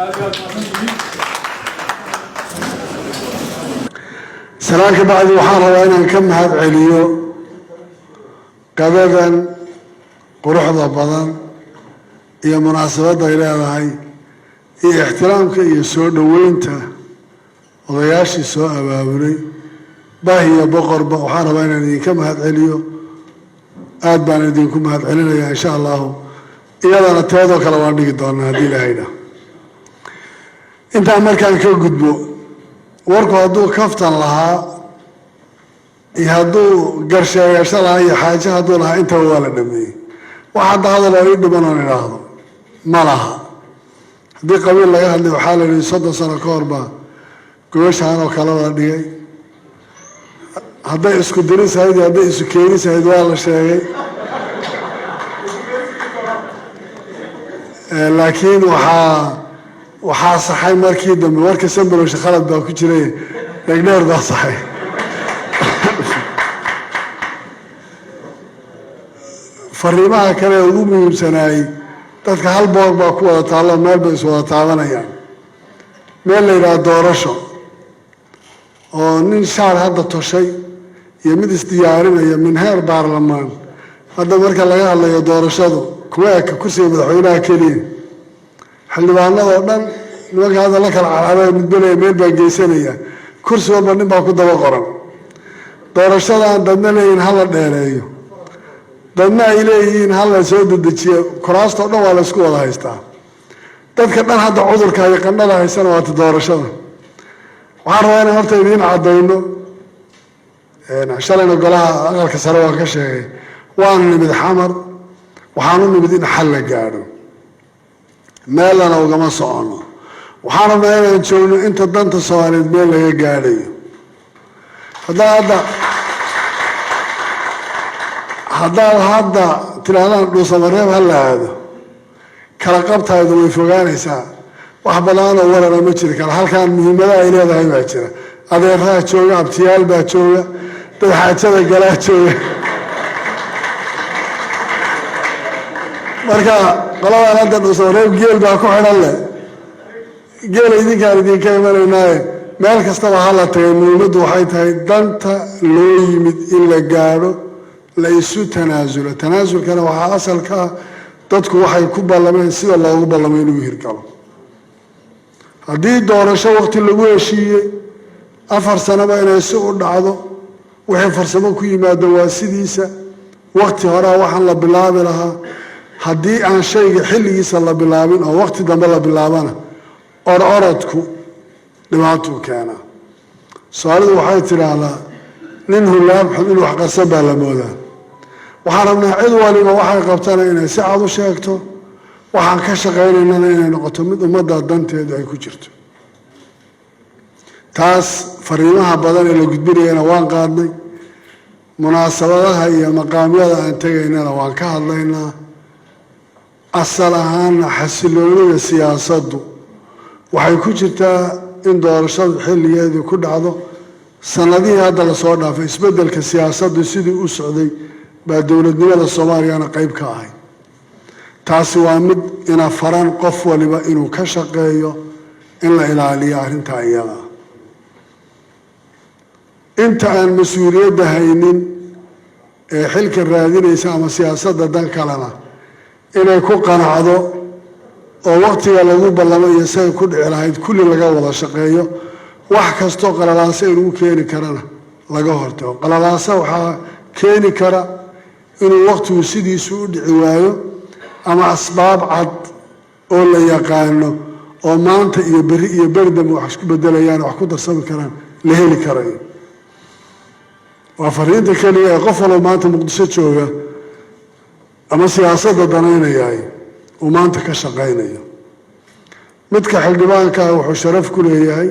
Aad iyo aad mahadsantihiin. Salaan ka bacdi, waxaan rabaa inaan ka mahad celiyo qadadan quruxda badan iyo munaasabadda ay leedahay iyo ixtiraamka iyo soo dhoweynta odayaashii soo abaabulay, bah iyo boqorba. Waxaan rabaa inaan idinka mahad celiyo. Aad baan idinku mahad celinaya. Insha Allahu iyadana teedoo kale waan dhigi doonaa haddii Ilaahayna. Intaan markaan ka gudbo, warku hadduu kaftan lahaa iyo hadduu garsheegasho lahaa iyo xaajo hadduu lahaa, intaba waa la dhameeyey. Wax hadda hadal oo ii dhiman oon idhaahdo ma laha. Haddii qabiil laga hadlay, waxaa la yidhi 30 sano ka hor baa gogoshaan oo kale la dhigay. Hadday isku diris ahayd iyo hadday isu keenis ahayd waa la sheegay. Laakiin waxaa saxay markii dambe warka Sambaloshe, khalad baa ku jiray, dhegdheer baa saxay. Fariimaha kale ee ugu muhiimsanaayey, dadka hal boog baa ku wada taallo, meel bay iswada taabanayaan, meel la yidhaha doorasho, oo nin shaar hadda toshay iyo mid isdiyaarinaya min heer baarlamaan. Hadda marka laga hadlayo doorashadu kuma eka kursiga madaxweynaha keliya. Xildhibaanadoo dhan, nimanka hadda la kala carcaraya, midbalaya meel baa geysanaya, kursi walba nin baa ku daba qoran. Doorashadan dadna leeyihin hala dheereeyo, dadna ay leeyihiin hala soo dedejiyo. Kuraastao dhan waa la isku wada haystaa. Dadka dhan hadda cudurka iyo qandhada haysana waata doorashada. Waxaan rabaa inaan horta idiin caddayno, shalayna golaha Aqalka Sare waan ka sheegay, waanu nimid Xamar, waxaan u nimid in xal la gaadho, meelana ugama soconno. Waxaan rabnaa inaan joogno inta danta Soomaaliyeed meel laga gaadhayo. Haddaad hadda tidhaahdaan Dhuusamareeb ha la aado, kala qabtaaydu way fogaanaysaa. Wax badanoo warana ma jiri kara. Halkaan muhiimadaha ay leedahay baa jira: adeeraha jooga, abtiyaal baa jooga, dad xaajada galaa jooga. Marka qoladaan hadda Dhuusamareeb geel baa ku xidhan leh, geela idinkaan idinka imanaynaaye, meel kastaba ha la tagay. Muhiimaddu waxay tahay danta loo yimid in la gaadho, la isu tanaasulo. Tanaasulkana waxaa asalka ah dadku waxay ku ballameen sida loogu ballamay inuu hirgalo. Haddii doorasho waqti lagu heshiiyey 4 sanoba inay si u dhacdo, wixii farsamo ku yimaado waa sidiisa. Waqti horea waxaan la bilaabi lahaa. Haddii aan shayga xilligiisa la bilaabin oo waqti dambe la bilaabana, ororodku dhibaatuu keenaa. Soomaalidu waxay tidhaahdaa nin hulaab xun inuu wax qarsan baa la moodaa. Waxaan rabnaa cid waliba waxay qabtana inay si cad u sheegto, waxaan ka shaqaynaynana inay noqoto mid ummadda danteedu ay ku jirto. Taas fariimaha badan ee la gudbinayana waan qaadnay. Munaasabadaha iyo maqaamyada aan tegaynana waan ka hadlaynaa. Asal ahaana xasiloonida siyaasaddu waxay ku jirtaa in doorashadu xilligeedii ku dhacdo. Sanadihii hadda lasoo dhaafay isbeddelka siyaasaddu sidii u socday baa dowladnimada Soomaaliyana qeyb ka ahay. Taasi waa mid ina faran qof waliba inuu ka shaqeeyo in la ilaaliyo arrintaa iyada. Inta aan mas-uuliyadda haynin ee xilka raadinaysa ama siyaasadda dan kalena inay ku qanacdo oo waqtiga lagu ballamo iyo siay ku dhici lahayd kulli laga wada shaqeeyo. Wax kastoo qalalaasa inuu keeni karana laga hortago. Qalalaasa waxaa keeni kara inuu waqtigu sidiisu u dhici waayo ama asbaab cad oo la yaqaano oo maanta iyo berri iyo beri dambe wax isku bedelayaan, wax ku darsami karaan, la heli karayo. Waa fariinta keliya ee qof walba maanta Muqdisho jooga ama siyaasadda danaynayaay uu maanta ka shaqaynayo. Midka xildhibaankaa wuxuu sharaf ku leeyahay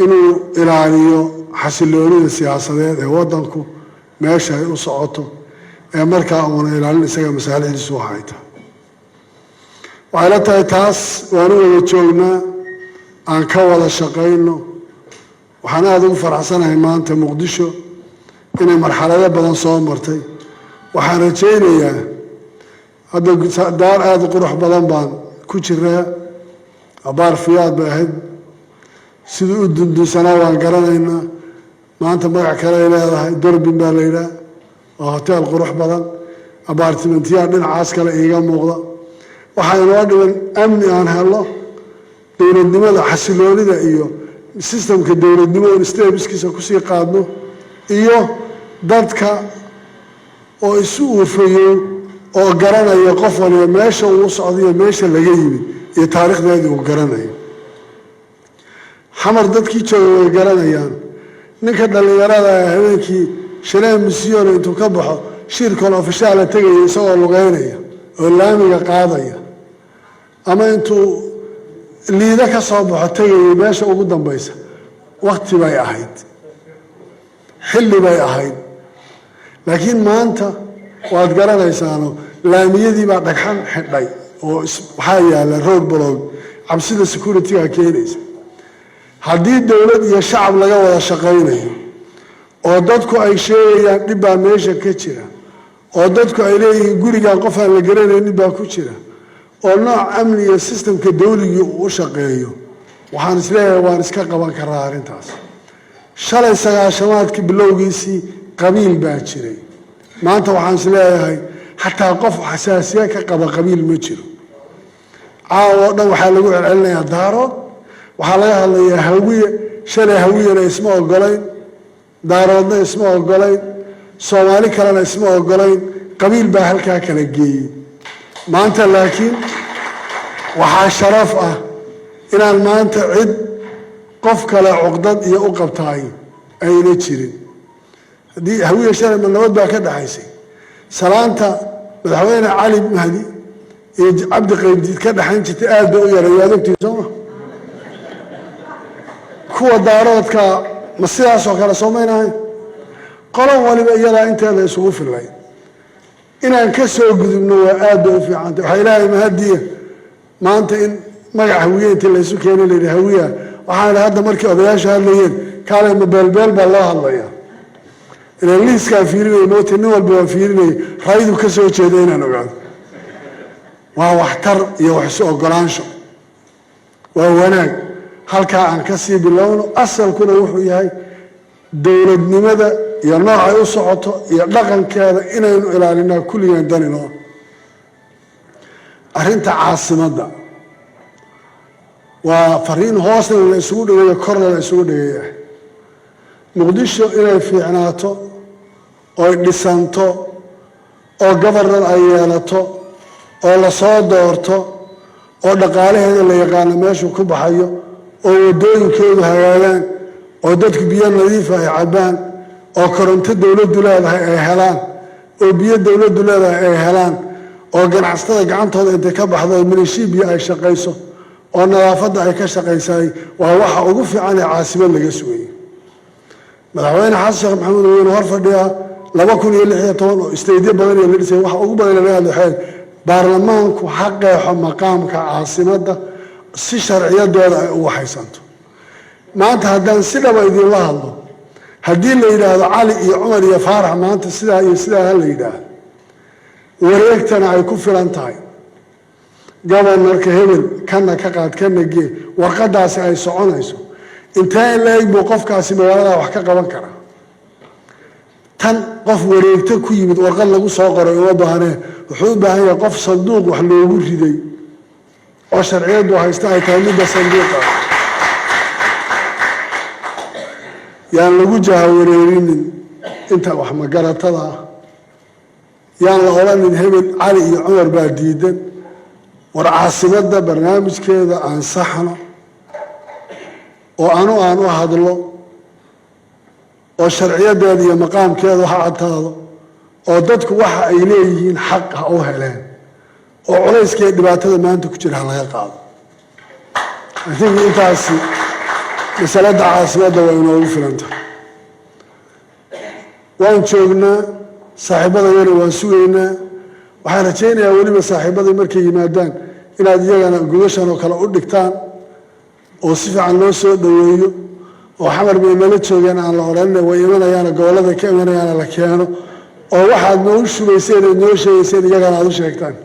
inuu ilaaliyo xasiloonida siyaasadeed ee waddanku meesha ay u socoto, ee markaa uuna ilaalin isaga masaalixdiisu waxay tahay. Waxay la tahay taas waanu wada joognaa, aan ka wada shaqayno. Waxaan aada ugu faraxsanahay maanta Muqdisho inay marxalado badan soo martay. Waxaan rajaynayaa hadda daar aada u qurux badan baan ku jiraa. Abaar fiyaad bay ahayd, siduu u dundunsanaa waan garanaynaa. Maanta magac kale ay leedahay, Dorbin baa la yidhaha. Waa hotel qurux badan, abaartimentiyaa dhinacaas kale iiga muuqda. Waxaa inoo dhiman amni aan helo, dowladnimada, xasiloonida iyo systemka dowladnimo oon steps-kiisa kusii qaadno, iyo dadka oo isu uurfayow oo garanaya qof waliba meesha uu socdayo, meesha laga yimid iyo taariikhdeedii uu garanayo. Xamar dadkii jooga way garanayaan. Ninka dhallinyarada habeenkii Shanee Misyoon intuu ka baxo Shiirkol ofishaala tegaya isagoo lugeynaya oo laamiga qaadaya, ama intuu Liido ka soo baxo tegaya meesha ugu dambaysa, wakti bay ahayd, xilli bay ahayd. Laakiin maanta waad garanaysaano, laamiyadii baa dhagxan xidhay oo waxaa yaalla road block. Cabsida security-ga keenaysa. Haddii dowlad iyo shacab laga wada shaqaynayo oo dadku ay sheegayaan dhib baa meesha ka jira, oo dadku ay leeyihiin gurigan qof aan la garanaynin baa ku jira, oo nooc amni iyo systemka dawligii uu u shaqeeyo, waxaan isleeyahay waan iska qaban karaa arrintaas. Shalay 90-aadkii bilowgiisii qabiil baa jiray. Maanta waxaan isleeyahay xataa qof xasaasiye ka qaba qabiil ma jiro. Caawa oo dhan waxaa lagu celcelinayaa Daarood, waxaa laga hadlayaa Hawiye. Shalay Hawiyena isma ogolayn, Daaroodna isma ogolayn, Soomaali kalena isma ogolayn. Qabiil baa halkaa kala geeyey. Maanta laakiin waxaa sharaf ah inaan maanta cid qof kale cuqdad iyo u qabtaay ayna jirin. Haddii Hawiye shalay ma nabad baa ka dhexaysay? Salaanta Madaxweyne Cali Mahdi iyo Cabdi Qaybdiid ka dhexayn jirtay aad bay u yaray, waad ogtihi, sooma? Kuwa Daaroodka ma sidaasoo kale soomaynahayn? Qolo waliba iyadaa inteeda isugu filay. Inaan ka soo gudubno waa aad bay u fiicantay. Waxaa Ilaahay mahadiya maanta in magac Hawiye intii laysu keenay la yidhi Hawiya. Waxaan idhi hadda markii odayaasha hadlayeen, kaalay, ma beelbeel baa loo hadlaya? Ilaan liiskaan fiirinaya moota, nin walba waan fiirinayay raydu ka soo jeeda inaan ogaado. Waa waxtar iyo wax isu ogolaansho, waa wanaag. Halkaa aan ka sii bilowno. Asalkuna wuxuu yahay dowladnimada iyo noocay u socoto iyo dhaqankeeda inaynu ilaalinaa kulligeen daninoo. Arrinta caasimadda waa fariin hoosna la isugu dhigayo, korna la isugu dhigaya. Muqdisho inay fiicnaato oy dhisanto oo governor ay yeelato oo lasoo doorto oo dhaqaalaheeda la yaqaano meeshuu ku baxayo oo waddooyinkoodu hagaagaan oo dadku biyo nadiifa ay cabbaan oo koronto dowladdu leedahay ay helaan oo biyo dowladdu leedahay ay helaan oo ganacsatada gacantooda intay ka baxdo oo milishibiya ay shaqayso oo nadaafadda ay ka shaqaysaay, waa waxa ugu fiican ee caasimad laga sugayay. Madaxweyne Xasan Sheekh Maxamuud weyne hor fadhiyaa 2016 oo istaydyo badan iyo la dhisay, waxa ugu badan laga hadlo waxay baarlamaanku ha qeexo maqaamka caasimadda si sharciyadeeda ay u waxaysanto. Maanta haddaan si dhaba idinla hadlo, haddii la yidhaahdo Cali iyo Cumar iyo Faarax maanta sidaa iyo sidaa ha la yidhaahdo, wareegtana ay ku filan tahay, governorka hebel kana ka qaad kana gee, warqadaasi ay soconayso, intee in la eg buu qofkaasi magaalada wax ka qaban karaa? Tan qof wareegto ku yimid, warqad lagu soo qoray uma baahnee. Wuxuu u baahan yahay qof sanduuq wax loogu riday oo sharciyaddu haysta ay tahay midda sanduuqa. Yaan lagu jahawareerinin inta wax magaratada ah, yaan la odhanin hebel Cali iyo Cumar baa diidan. War caasimadda barnaamijkeeda aan saxno oo anu aan u hadlo oo sharciyadeeda iyo maqaamkeeda ha cadtaado oo dadku waxa ay leeyihiin xaq ha u heleen oo culayska iyo dhibaatada maanta ku jira ha laga qaado. I think intaasi masalada caasimadda waa inoogu filan tahay. Waan joognaa, saaxiibadayana waan sugaynaa. Waxaan rajaynayaa weliba saaxiibaday markay yimaadaan inaad iyagana gogashan oo kale u dhigtaan oo si fiican loo soo dhoweeyo oo Xamar bay nala joogeen aan la odhanina, way imanayaana, gobollada ka imanayaana la keeno oo waxaad noo shubayseen ood noo sheegayseen iyagana aad u sheegtaan.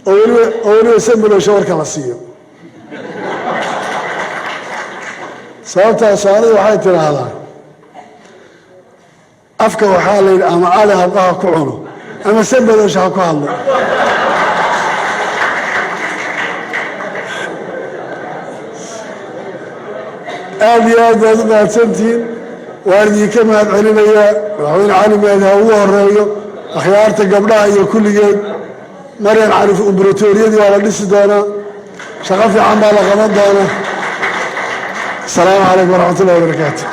Oo weliba Sanbalooshe warka la siiyo. Sababtaa Soomaalida waxay tidhaahdaa, afka waxaa la yidhi ama ali habqaha ku cuno ama Sanbalooshe ha ku hadlo. Aada iyo aad baad u mahadsantihiin. Waan idinka mahad celinayaa. Madaxweyne Cali Mahdi ha ugu horeeyo, akhyaarta gabdhaha iyo kulligeed. Maryan Cariif, umbratoriyadii waa la dhisi doonaa, shaqo fiican baa la qaban doonaa. Asalaamu calaykum waraxmat ullahi wabarakaatu.